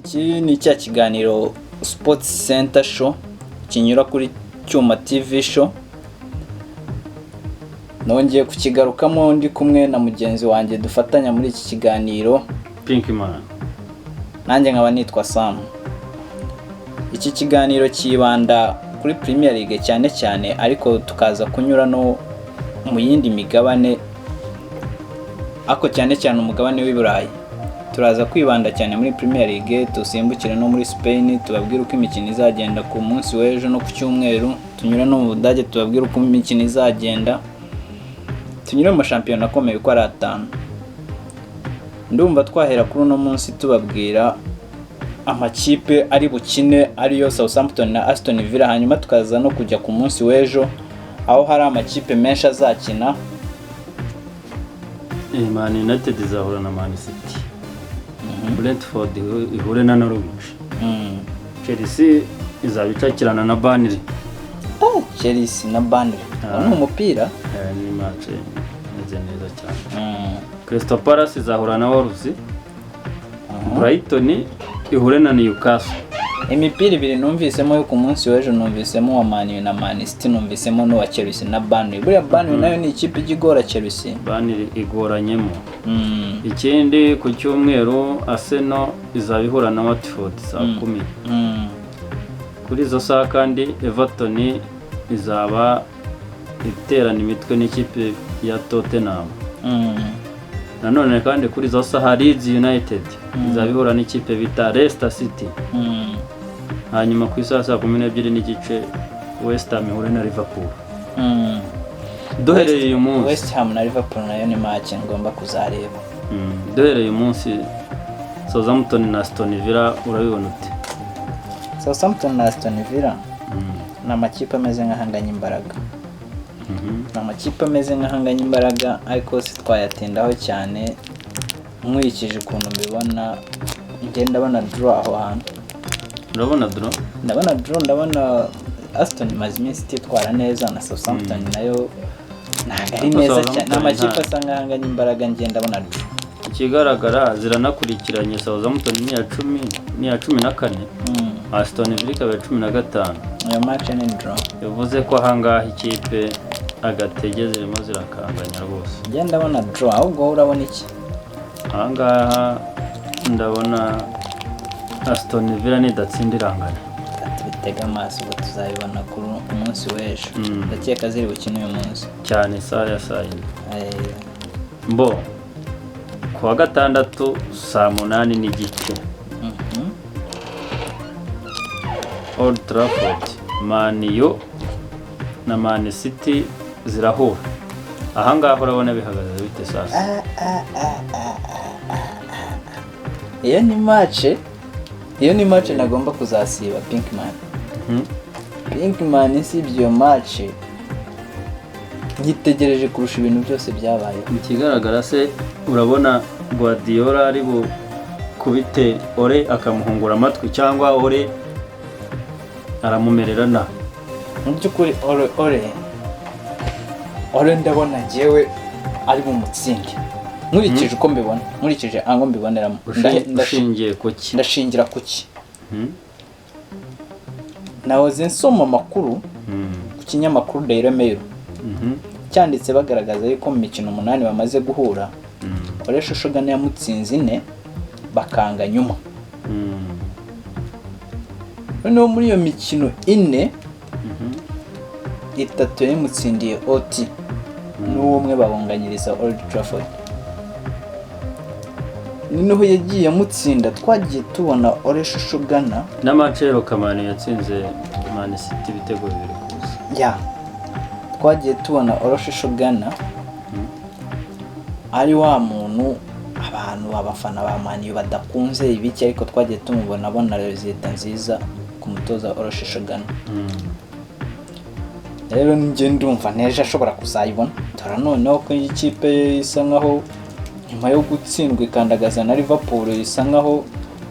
Iki ni cya kiganiro Sports Center Show kinyura kuri Cyuma TV Show. Nongeye kukigarukamo ndi kumwe na mugenzi wanjye dufatanya muri iki kiganiro, Pinkman. Nanjye nkaba nitwa Sam. Iki kiganiro cyibanda kuri Premier League cyane cyane, ariko tukaza kunyura no mu yindi migabane, ariko cyane cyane umugabane w'i Burayi. Turaza kwibanda cyane muri Premier League, dusimbukire no muri Spain, tubabwire uko imikino izagenda ku munsi w'ejo no ku cyumweru, tunyure no mu Budage, tubabwire uko imikino izagenda, tunyure mu mashampiyona akomeye uko ari atanu. Ndumva twahera kuri uno munsi tubabwira amakipe ari bukine, ariyo Southampton na Aston Villa, hanyuma tukaza no kujya ku munsi w'ejo aho hari amakipe menshi azakina. Man United izahura na Man City, Brentford ihure na Norwich, Chelsea izaba icakirana na Burnley. Ah, Chelsea na Burnley. Ah. Uwo ni umupira. Ni match imeze neza cyane. Crystal Palace izahura na Wolves, Brighton ihure na Newcastle. Imipira ibiri numvisemo yo ku munsi w'ejo, numvisemo uwa Man U na Man City, numvisemo n'uwa Chelsea na Burnley. Buriya Burnley nayo ni ikipe ijya igora Chelsea. Burnley igoranyemo. Ikindi, ku cyumweru Arsenal izaba ihura na Watford saa 10. Kuri izo saha kandi Everton izaba iterana imitwe n'ikipe ya Tottenham. Nanone kandi kuri izo saha Leeds United izaba ihura n'ikipe bita Leicester City. Hanyuma ku isaha saa 12:30 West Ham ihure na Liverpool. Duhereye uyu munsi, West Ham na Liverpool nayo ni match ngomba kuzareba. Duhereye uyu munsi, Southampton na Aston Villa urabibona ute? Southampton na Aston Villa ni amakipe ameze nk'ahanganye imbaraga. Ni amakipe ameze nk'ahanganye imbaraga, ariko si twayatindaho cyane. Nkurikije ukuntu mbibona, njye ndabona draw aho hantu. Urabona draw? Ndabona draw. Ndabona Aston imaze iminsi ititwara neza, na Southampton nayo ntabwo ari Ariko neza cyane. Ni Southampton amakipe asa nk'ahanganye imbaraga, njye ndabona draw. Ikigaragara ziranakurikiranye. Southampton ni iya 10, ni iya 14, Aston Villa ikaba iya 15. Iyo match ni draw. Bivuze ko ahangaha ikipe agatege zirimo zirakanganya rwose. Njye ndabona draw. Ahubwo wowe urabona iki? Ahangaha ndabona Aston Villa nidatsinda irangana. Tubitega amaso, ubwo tuzabibona ku munsi w'ejo. Ndakeka ziri bukine uyu munsi. Cyane, isaha ya saa 4. Mbo ku wa gatandatu saa 8:30, Old Trafford, Man U na Man City zirahura. Ahangaha urabona bihagaze bite sasa? Iyo ni match nagomba kuzasiba, Pinkman. Pinkman, sibye iyo match nyitegereje kurusha ibintu byose byabayeho. Ikigaragara se urabona Guardiola ari bukubite Ole akamuhungura amatwi, cyangwa Ole aramumerera nabi? Mu by'ukuri Ole ndabona njyewe ari bumutsinde, nkurikije uko mbibona, nkurikije ango mbiboneramo. Ushingiye ku ki? Ndashingira ku ki? Nahoze nsoma amakuru ku kinyamakuru Daily Mail, cyanditse bagaragaza yuko mu mikino umunani bamaze guhura, Ole Shoshogana yamutsinze ine, bakanganya umwe. Noneho muri iyo mikino ine, itatu yayimutsindiye OT, n'uwo umwe babunganyiriza Old Trafford. Noneho yagiye amutsinda, twagiye tubona Ole Shoshogana Na Marcelo Kamani yatsinze Man City ibitego 2-0. Ya, twagiye tubona Ole Shoshogana ari wa muntu abantu, abafana ba Man U badakunze ibiki, ariko twagiye tumubona abona résultat nziza ku mutoza Ole Shoshogana. Rero njye ndumva n'ejo ashobora kuzayibona. Dore noneho ko iyi kipe ye isa nkaho nyuma yo gutsindwa ikandagaza na Liverpool, isa nkaho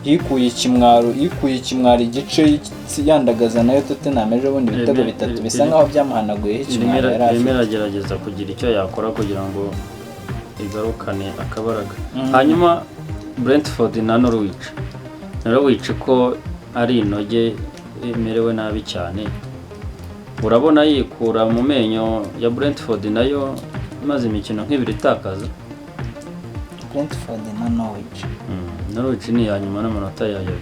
yikuye ikimwaro igice, yandagaza nayo Tottenham ejo bundi ibitego bitatu, bisa nkaho byamuhanaguyeho ikimwaro yari Irimo afite. iragerageza kugira icyo yakora kugira ngo igarukane akabaraga. Hanyuma Brentford na Norwich. Norwich ko ari inoge imerewe nabi cyane, urabona yikura mu menyo ya Brentford nayo imaze imikino nk'ibiri itakaza. Brentford na Norwich. Norwich ni iya nyuma n'amanota yayo 2.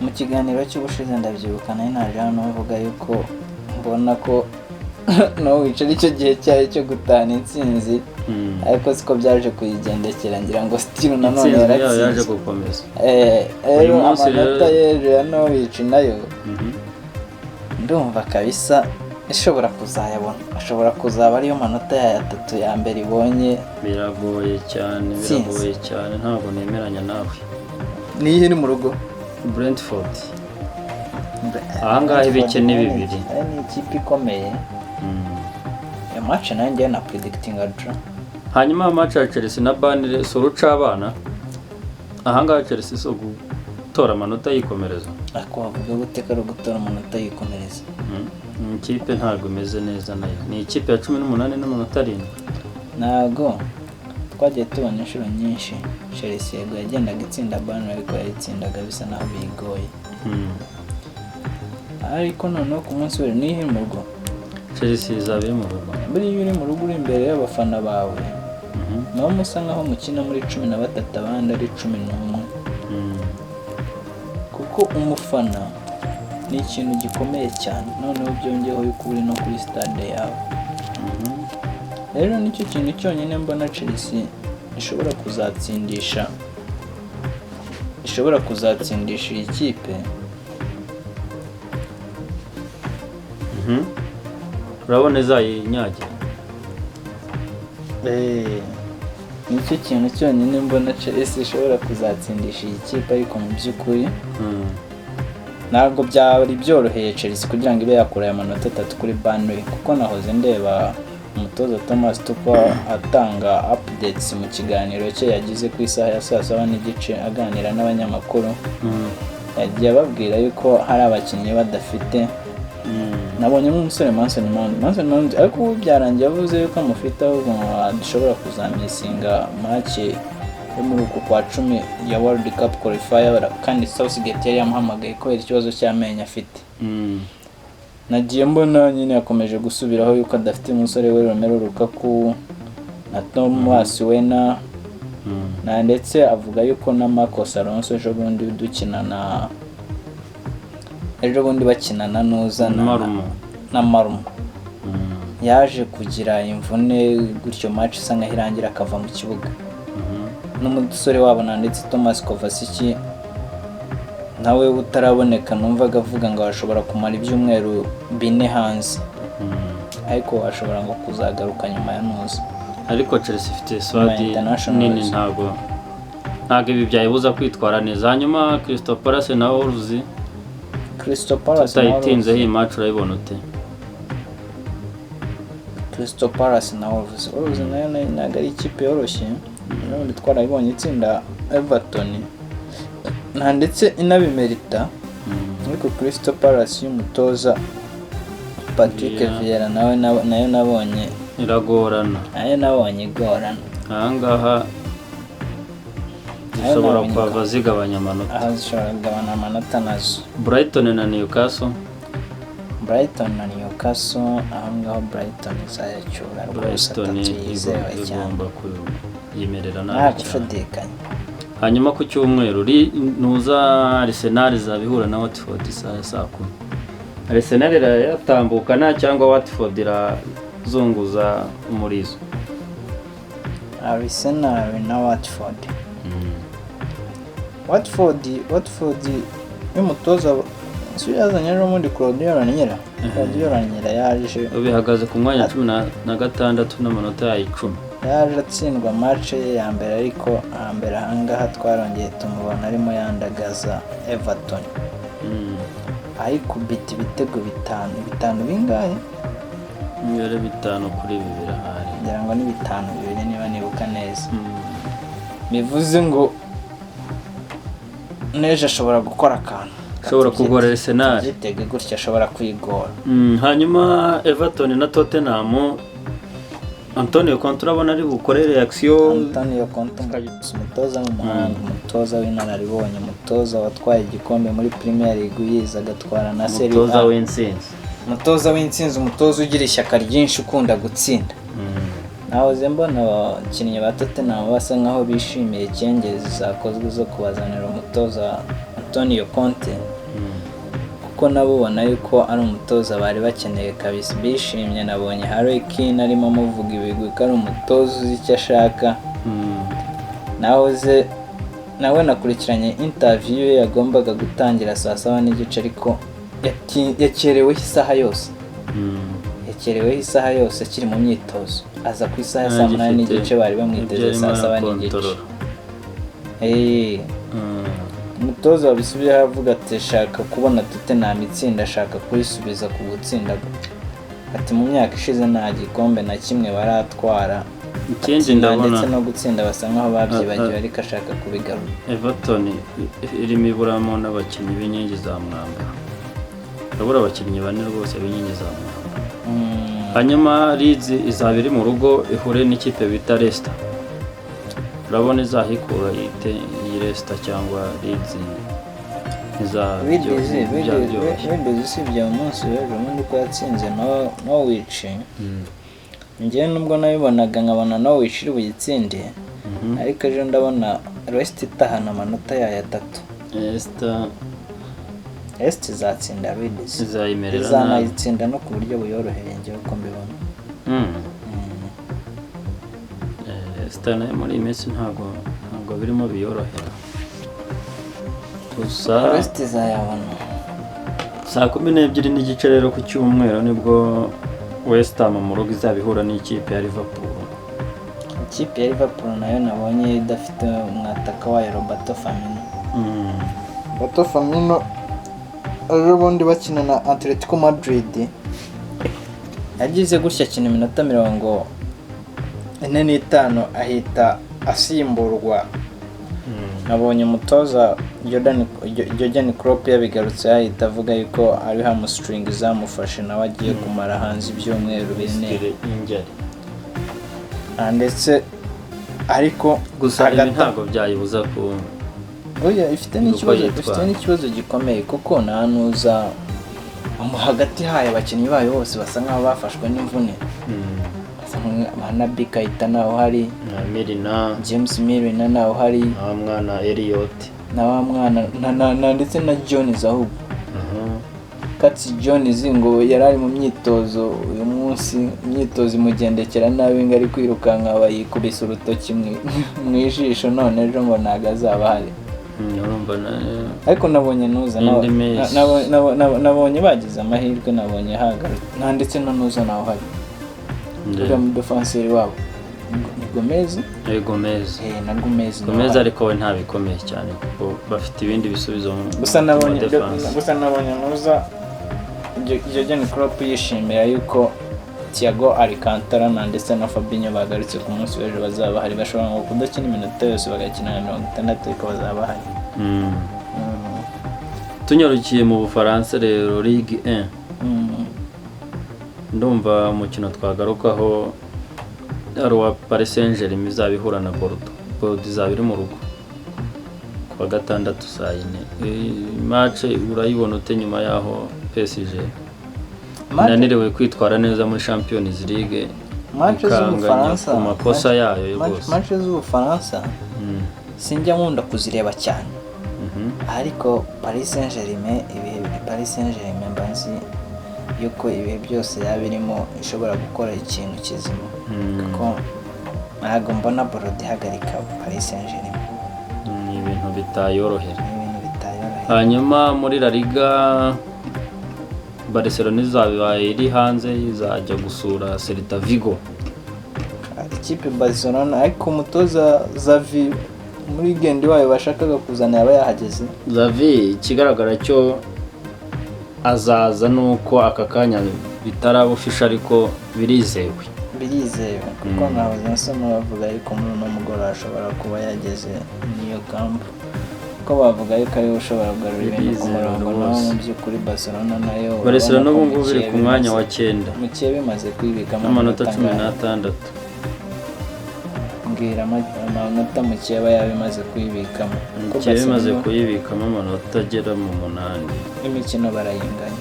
Mu kiganiro cy'ubushize, ndabyibuka, nari naje hano mvuga yuko mbona ko Norwich ari cyo gihe cyayo cyo gutahana intsinzi, ariko siko byaje kuyigendekera. Ngira ngo still nanone Intsinzi yayo yaje yaratsinze. gukomeza. Rero Uyu munsi amanota y'ejo ya Norwich nayo ndumva kabisa ishobora kuzayabona, ashobora kuzaba ariyo manota yayo atatu ya mbere ibonye. Biragoye cyane. Intsinzi. Biragoye cyane, ntabwo nemeranya nawe. Niyo iri mu rugo. Brentford ahangaha ibice ni bibiri. Nayo ni ikipe ikomeye. Iyo match nayo ngewe na predictinga draw. Hanyuma match ya Chelsea na Burnley si urucabana. Ahangaha Chelsea si ugutora amanota yikomereza? Ariko wavuga gute ko ari ugutora amanota yikomereza? Ni ikipe ntabwo imeze neza nayo, ni ikipe ya 18 n'amanota 7. Ntabwo twagiye tubona inshuro nyinshi Chelsea, yego, yagendaga itsinda Burnley, ariko yayitsindaga bisa naho bigoye. Ariko noneho ku munsi w'ejo niyo iri mu rugo. Chelsea izaba iri mu rugo. Buriya iyo uri mu rugo, uri imbere y'abafana bawe, muba musa nkaho mukina muri 13, abandi ari 11, kuko umufana ni ikintu gikomeye cyane. Noneho byongeyeho yuko uri no kuri stade yawe. Rero nicyo kintu cyonyine mbona Chelsea ishobora kuzatsindisha iyi kipe. Urabona izayinyagira? Nicyo kintu cyonyine mbona Chelsea ishobora kuzatsindisha iyi kipe, ariko mu by'ukuri ntabwo byari byoroheye Chelsea kugira ngo ibe yakura aya manota atatu kuri Burnley, kuko nahoze ndeba umutoza Thomas Tuchel atanga updates mu kiganiro cye yagize ku isaha ya saa 7:30 aganira n'abanyamakuru. Yagiye ababwira yuko hari abakinnyi badafite. Nabonyemo umusore Mason Mount, Mason Mount, ariko ubu byarangiye avuze yuko amufite, ahubwo ngo dushobora kuzamissinga match yo muri uku kwa 10 ya World Cup qualifier, kandi Southgate yari yamuhamagaye kubera ikibazo cy'amenyo afite. Nagiye mbona nyine yakomeje gusubiraho yuko adafite umusore we Romelu Lukaku na Thomas Werner, na ndetse avuga yuko na Marcos Alonso ejo bundi dukina na ejo bundi bakina na Nuza na Marumo. Na Marumo yaje kugira imvune gutyo, match isa nkaho irangira akava mu kibuga. N'umusore wabo na ndetse Thomas Kovacic nawe utaraboneka, numvaga avuga ngo ashobora kumara ibyumweru 4 hanze, ariko ashobora ngo kuzagaruka nyuma ya Nuza. Ariko Chelsea ifite squad Internationals. nini, ntabwo ibi byayibuza kwitwara neza. Hanyuma Crystal Palace na Wolves. Crystal Palace na Wolves. Tutayitinzeho, iyi match urayibona ute? Crystal Palace na Wolves. Wolves nayo ntabwo ari ikipe yoroshye. N'ubundi twarayibonye itsinda Everton nta ndetse inabimerita, ariko Crystal Palace y'umutoza Patrick Vieira nawe nayo nabonye Iragorana. Nayo nabonye igorana. Ahangaha zishobora nabonye kuhava zigabanya amanota. Aho zishobora kugabana amanota nazo. Brighton na Newcastle. Brighton na Newcastle, aho ngaho Brighton izayacyura rwose. Brighton Atatu yizewe cyane. igomba kuyimerera Nta nabi cyane. gushidikanya. Hanyuma ku cyumweru nuza Arsenal izaba ihura na Watford isaha ya saa 10. Arsenal irayatambukana cyangwa Watford irazunguza umurizo? Arsenal na Watford. Watford y'umutoza si yazanye ejo bundi Claudio Ranieri. Claudio Ranieri yaje Bihagaze ku mwanya 16 n'amanota yayo 10. Yaje atsindwa match ye ya mbere, ariko hambere ahangaha twarongeye tumubona arimo yandagaza Everton, ayikubita ibitego bitanu bitanu bingahe? Imibare 5-2 ahari. Ngira ngo ni 5-2 niba nibuka neza. Bivuze ngo n'ejo ashobora gukora akantu. Ashobora kugora Arsenal. Tubyitege gutya, ashobora kwigora. Hanyuma Everton na Tottenham. Antonio Conte urabona ari bukore reaction. Antonio Conte, umutoza w'umuhanga, umutoza w'inararibonye, umutoza watwaye igikombe muri Premier League, uyizi agatwara na Serie Umutoza A. w'intsinzi. Umutoza w'intsinzi, umutoza ugira ishyaka ryinshi, ukunda gutsinda. Nahoze mbona abakinnyi ba Tottenham basa nkaho bishimiye changes zakozwe zo kubazanira umutoza Antonio Conte, kuko nabo ubona yuko ari umutoza bari bakeneye kabisa, bishimye. Nabonye Harry Kane arimo amuvuga ibigwi ko ari umutoza uzi icyo ashaka. Nahoze nawe nakurikiranye interview ye yagombaga gutangira saa 7:30, ariko yakereweho isaha yose. Yakereweho isaha yose akiri mu myitozo, aza ku isaha ya saa 8:30, bari bamwiteze saa 7:30. Umutoza wabisubiyeho avuga ati shaka kubona Tottenham itsinda, ashaka kuyisubiza ku gutsinda, ati mu myaka ishize nta gikombe na kimwe baratwara. Ikindi Ati, ndabona ndetse no gutsinda basa nkaho babyibagiwe, ariko ashaka kubigarura. Everton irimo iburamo n'abakinnyi b'inkingi za mwamba, irabura abakinnyi bane rwose b'inkingi za mwamba. Hanyuma Leeds izaba iri mu rugo ihure n'ikipe bita Leicester. Urabona izahikura ite iyi Leicester, cyangwa Leeds Leeds byaryoshye? Leeds usibye mu munsi w'ejo bundi ko yatsinze Norwich, njyewe nubwo nabibonaga nkabona Norwich iri buyitsinde, ariko ejo ndabona Leicester itahana amanota yayo atatu. Leicester Leicester izatsinda Leeds. Izayimerera nabi. Izanayitsinda no ku buryo buyoroheye, njyewe uko mbibona. Leicester nayo muri iyi minsi ntabwo birimo biyorohera gusa. Leicester izayabona. Saa 12:30 rero ku cyumweru nibwo West Ham mu rugo izaba ihura n'ikipe ya Liverpool. Ikipe ya Liverpool nayo nabonye idafite umwataka wayo Roberto Firmino. Roberto Firmino ejo bundi bakina na Atletico Madrid yagize gutya akina iminota 45 ahita asimburwa. Nabonye umutoza Jurgen Klopp yabigarutse, ahita avuga yuko ari hamstring zamufashe, nawe agiye kumara hanze ibyumweru 4. Injury. Ndetse ariko Gusa ibi ntabwo byayibuza ku Oya, ifite uko n'ikibazo yitwara. Ifite n'ikibazo gikomeye kuko nta nuza mu hagati hayo, abakinnyi bayo bose basa nkaho bafashwe n'imvune. Basa nka Naby Keita ntawe uhari. Na Milner. James Milner ntawe uhari. Na mwana Elliot. Na wa mwana na ndetse na Jones ahubwo. Curtis Jones ngo yari ari mu myitozo uyu munsi, imyitozo imugendekera nabi, ngo ari kwirukanka bayikubise urutoki mu ijisho, none ejo ngo ntabwo azaba ahari. Urumva na Ariko nabonye nuza Indi minsi. nabonye bagize amahirwe, nabonye hagarutse nta ndetse na nuza nawe uhari. Uriya mudefanseri wabo ni Gomez. Gomez. Na Gomez nawe Gomez uhari. Ariko we ntabikomeye cyane kuko bafite ibindi bisubizo mu Gusa nabonye mu defense. Gusa nabonye nuza Jurgen Klopp yishimira yuko Thiago Alcantara na ndetse na Fabinho bagarutse ku munsi w'ejo, bazaba bahari. Bashobora ngo kudakina iminota yose, bagakina nka 60, ariko bazaba bahari. Tunyarukiye mu Bufaransa rero, Ligue 1, ndumva umukino twagarukaho ari uwa Paris Saint-Germain izaba ihura na Bordeaux. Bordeaux izaba iri mu rugo ku wa gatandatu saa yine. Iyi match urayibona ute nyuma y'aho PSG inaniriwe kwitwara neza muri Champions League, Match ikanganya z'Ubufaransa ku makosa yayo rwose? Match z'Ubufaransa sinjya nkunda kuzireba cyane, ariko Paris Saint-Germain, ibihe Paris Saint-Germain mba nzi yuko ibihe byose yaba irimo ishobora gukora ikintu kizima, kuko ntabwo mbona Bordeaux ihagarika Paris Saint-Germain. Ni ibintu bitayorohera. Ni ibintu bitayorohera. Hanyuma muri La Liga, Barcelona izaba iri hanze, izajya gusura Celta Vigo. Ikipe Barcelona, ariko umutoza Xavi muri weekend wayo bashakaga kuzana yaba yahageze? Xavi ikigaragara cyo azaza, nuko aka kanya bitaraba official, ariko birizewe. Birizewe kuko nahoze nsoma bavuga yuko muri uno mugoroba ashobora kuba yageze niyo camp, ko bavuga yuko ariwe ushobora kugarura ibintu ku Birizewe murongo naho. rwose. Mu by'ukuri Barcelona nayo Barcelona urabona ko ubu ngubu iri ku Mukiye mwanya wa 9 Mukiye bimaze kwibikamo n'amanota amanota cumi angahe? n'atandatu. Mbwira amanota mukeba yaba imaze kuyibikamo. Kuko Mukeba imaze Barcelona kuyibikamo amanota agera mu 8. Imikino barayinganya.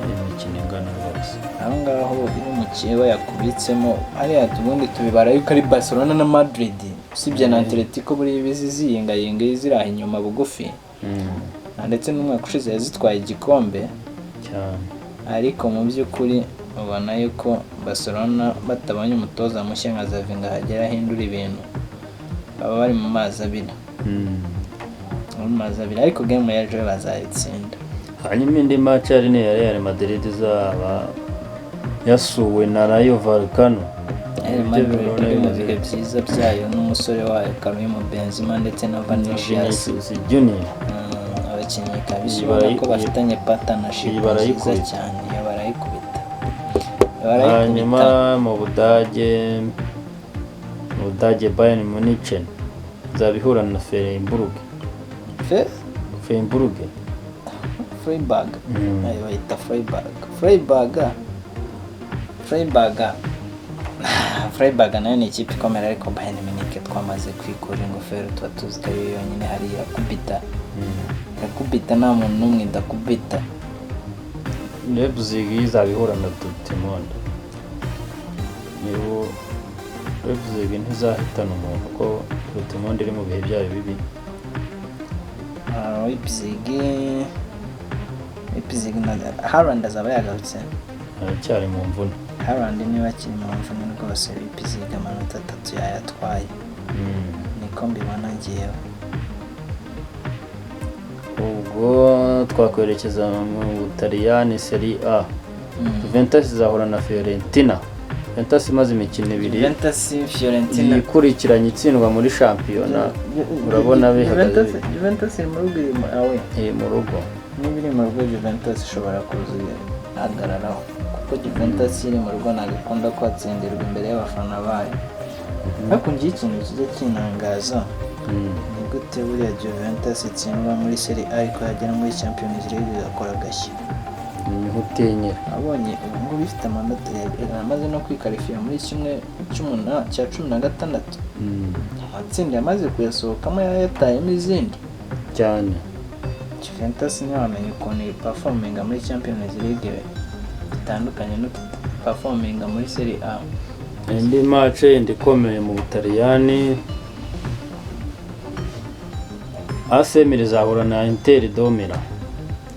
Imikino ingana rwose. Aho ngaho iyo mukeba yakubitsemo hariya, ubundi tubibara yuko ari Barcelona na Madrid, usibye na Atletico buriya ibizi ziyingayinga ziri aho inyuma bugufi, ndetse n'umwaka ushize yazitwaye igikombe. Cyane. Ariko mu by'ukuri ubona yuko Barcelona batabonye umutoza mushya nka Xavi ngo ahagere ahindure ibintu, baba bari mu mazi abira. Bari mu mazi abira, ariko game ya ejo bazayitsinda. Hanyuma indi match yari ni iya Real Madrid izaba yasuwe na Rayo Vallecano. Real Ibyo Madrid birabona iri mu bimeze bihe byiza byayo n'umusore wayo Karim Benzema ndetse na Vinicius Vinicius Junior. Abakinnyi kabisa Iyi ubona ko bafitanye partnership iyi nziza barayikubita. cyane. Iyo barayikubita. Iyo barayikubita. Hanyuma mu Budage Bayern Munich izaba ihura na Freiburg. Freiburg. Freiburg. Ayo bayita Freiburg. Freiburg nayo ni ikipe ikomera, ariko Bayern Munich twamaze kwikura ingofero, tuba tuzi ko ariyo yonyine hari irakubita. Irakubita, nta muntu n'umwe idakubita. Leipzig izaba ihura na Dortmund. Nibo Leipzig ntizahitana umuntu ko Dortmund iri mu bihe byayo bibi. Ah, Leipzig na Haaland azaba yagarutse. Aracyari mu mvune. Haaland niba akiri mu mvune rwose, Leipzig amanota 3 yayatwaye. Niko mbibona ngewe. Ubwo twakwerekeza mu Butaliyani, Serie A. Juventus izahura na Fiorentina. Juventus imaze imikino 2 Juventus, Fiorentina ikurikiranye itsindwa muri shampiyona, urabona bihagaze Juventus Juventus iri mu rugo, iri mu awe? Iri mu rugo. Niba iri mu rugo, Juventus ishobora kuza ihagararaho, kuko Juventus iri mu rugo ntabwo ikunda kuhatsindirwa imbere y'abafana bayo. Ariko ngiye ikintu kijya kinangaza, ni gute buriya Juventus itsindwa muri Serie A ariko yagera muri Champions League igakora agashya? Niho utinyira. Abonye ubu ngubu ifite amanota, yamaze no kwikarifiya muri kimwe cy'umunani cya 16. Amatsinda yamaze kuyasohokamo, yayatayemo izindi. Cyane. Juventus ntiwamenya ukuntu iyi performinga muri Champions League bitandukanye no performinga muri Serie A. Indi match yindi ikomeye mu Butaliyani, AC Milan izahura na Inter de Milan.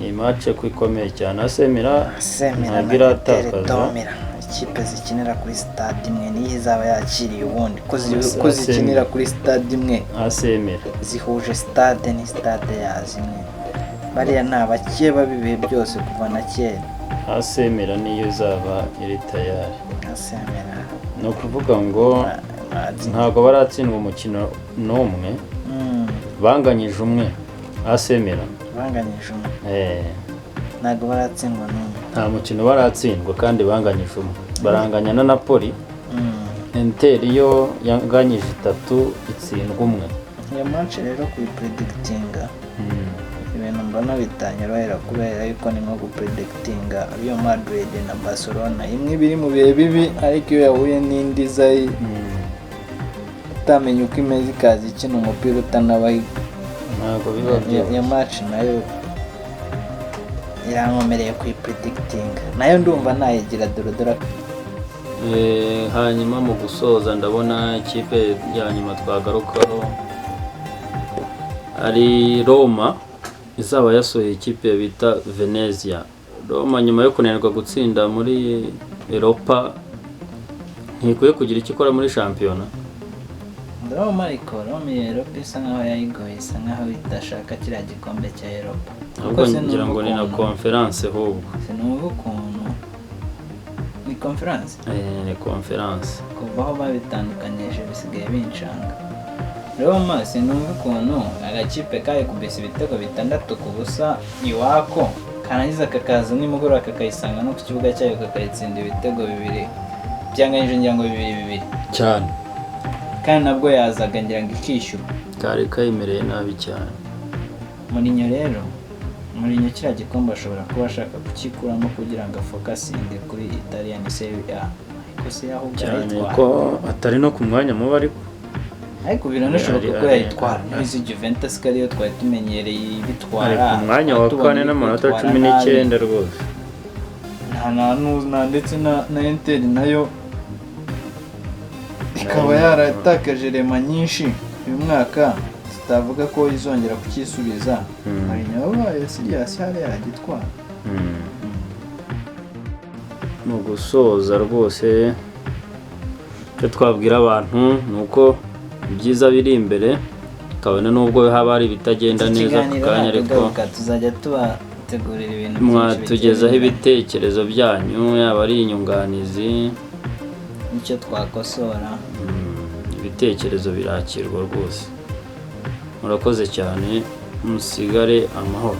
Iyi match ko ikomeye cyane, AC Milan Milan ntabwo na Inter iratakaza. de Milan, ikipe zikinira kuri stade imwe, niyo izaba yakiriye ubundi ko ko AC zikinira Milan. kuri stade imwe. AC Milan. Zihuje stade, ni stade yazimwe. Bariya ni abakeba b'ibihe byose kuva na kera. AC Milan niyo izaba iri tayari. AC Milan. Ni ukuvuga ngo ntabwo baratsindwa umukino n'umwe. Banganyije umwe AC Milan. Banganyije umwe. Ntabwo baratsindwa n'umwe. Nta mukino baratsindwa kandi banganyije umwe, baranganya na Napoli. Inter yo yanganyije itatu, itsindwa umwe. Iyo match rero kuyipredictinga, ibintu mbona bitanyorohera, kubera yuko ni nko gupredictinga Real Madrid na Barcelona. Imwe iba iri mu bihe bibi, ariko iyo yahuye n'indi iza utamenya uko imeze, ikaza ikina umupira utanabahiga. Ntabwo biba Iyo byoroshye. match nayo irankomereye kuyipredictinga, nayo ndumva nayigira dorodora. Hanyuma mu gusoza, ndabona ikipe ya nyuma twagarukaho ari Roma izaba yasohoye ikipe bita Venezia. Roma nyuma yo kunanirwa gutsinda muri Europa ntikwiye kugira icyo ikora muri shampiyona. Roma, ariko Roma iyo Europa isa nkaho yayigoye, isa nkaho idashaka kiriya gikombe cya Europa. Ahubwo Kuko sinumva ngira ngo ni na Conference ahubwo. Sinumva ukuntu ni Conference. Ni Conference. Kuva aho babitandukanyije bisigaye bincanga. Roma sinumva ukuntu agakipe kayikubise ibitego 6-0 iwako, karangiza kakaza nimugoroba kakayisanga no ku kibuga cyayo kakayitsinda ibitego 2, byanganyije ngira ngo 2-2. Cyane. Kandi nabwo yazaga ngira ngo ikishyura. Kari kayimereye nabi cyane. Mourinho rero, Mourinho kiriya gikombe ashobora kuba ashaka kukikuramo kugira ngo afokasinge kuri Italian Serie A, ariko se yaho Cyane arayitwara? ko atari no ku mwanya mubi ariko. Ariko biranashoboka ko yayitwara. N'izi Juventus ko ariyo twari tumenyereye ibitwara. Ari ku mwanya wa tubona kane iri n'amanota kwitwara cumi nabi. n'icyenda rwose. Nta ndetse na Inter nayo ikaba yaratakaje rema nyinshi uyu mwaka, tutavuga ko izongera kucyisubiza. Hari nyabaye serious hariya yagitwara. Mu gusoza rwose, icyo twabwira abantu ni uko ibyiza biri imbere, kabone n'ubwo haba hari ibitagenda Iki neza ako kiganiro kanya, ariko ntabwo tuzajya tubategurira ibintu byinshi mwatugezaho bigiye ibitekerezo byanyu, yaba ari inyunganizi, icyo twakosora. Ibitekerezo birakirwa rwose. Murakoze cyane, musigare amahoro.